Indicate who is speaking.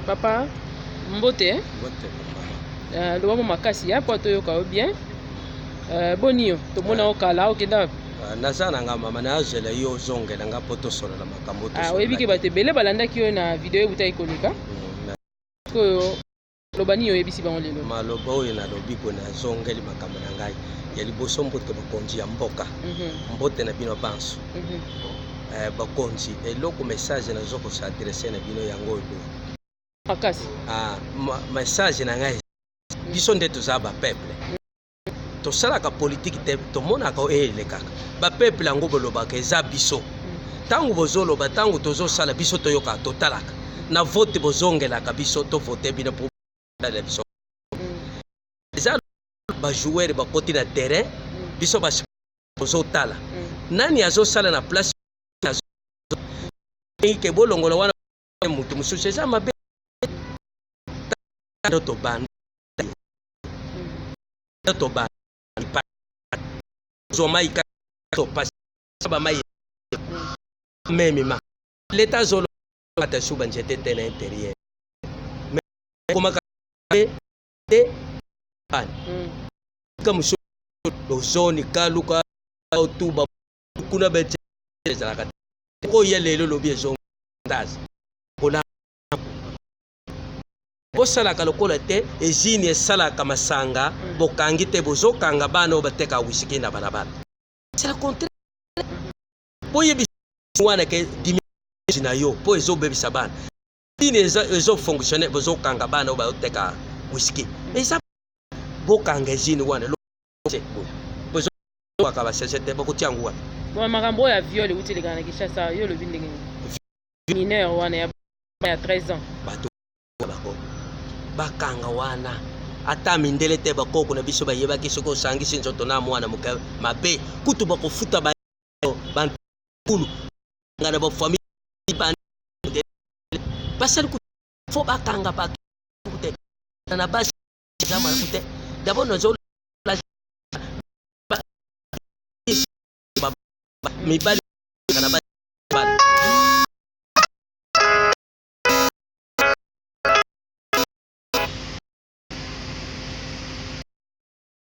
Speaker 1: Papa, mbote.
Speaker 2: Mbote papa.
Speaker 1: Loba mo makasi ya po toyoka yo bien. Boni yo, tomona yo kala, okenda wapi?
Speaker 2: Naza na nga mama, nazela yo ozongela nga mpo tosolola makambo.
Speaker 1: Oyebi ke bato ebele balandaki yo na video ebutaki koleka. Oyo loba nini oyebisi bango lelo?
Speaker 2: Maloba oyo nalobi boye, nazongeli makambo na ngai ya liboso. Mbote bakonzi ya mboka, mbote na bino banso. Bakonzi, eloko message nazo kos'adresser na bino yango oyo boye.
Speaker 1: Makasi.
Speaker 2: Message na ngai, biso nde toza bapeuple, tosalaka politike te, tomonaka oyo elekaka. Bapeuple yango bolobaka eza biso. Ntango bozoloba, ntango tozosala, biso toyokaka, totalaka na vote, bozongelaka biso, tovote bino mpo na biso. Eza bajoueur bakoti na terrain, biso tozotala nani azosala na place ke bolongola wana moto mosusu, eza mabe. Tobanda, tobanda zwa mai, topasi bamai memema leta azolata su banzete te na intérieur, komaka te ka mosusu ozoni kaluka otuba kuna bete ezalaka te. Oyo lelo lobi ezondaze kola bosalaka lokola te usine esalaka masanga, bokangi te, bozokanga bana oyo bateka whisky na balabala. C'est le contraire. Boyebi wana ke dimi na yo mpo ezobebisa bana, nini ezofonctionne, bozokanga bana oyo bazoteka whisky. Eza bokanga usine wana, bozokaka basese te, bokotia yango wapi?
Speaker 1: Bon, makambo oyo ya viol euti elekaka na Kinshasa, yo olobi ndenge nini? Mineur wana ya 13 ans.
Speaker 2: Bato bako bakanga wana, ata mindele te, bakoko na biso bayebaki soki osangisi nzoto na mwana moke, mabe. Kutu bakofuta bankulu nga na bafamille basali. Fo bakanga bato te na basi, eza malamu te. D'abord nazo mibali.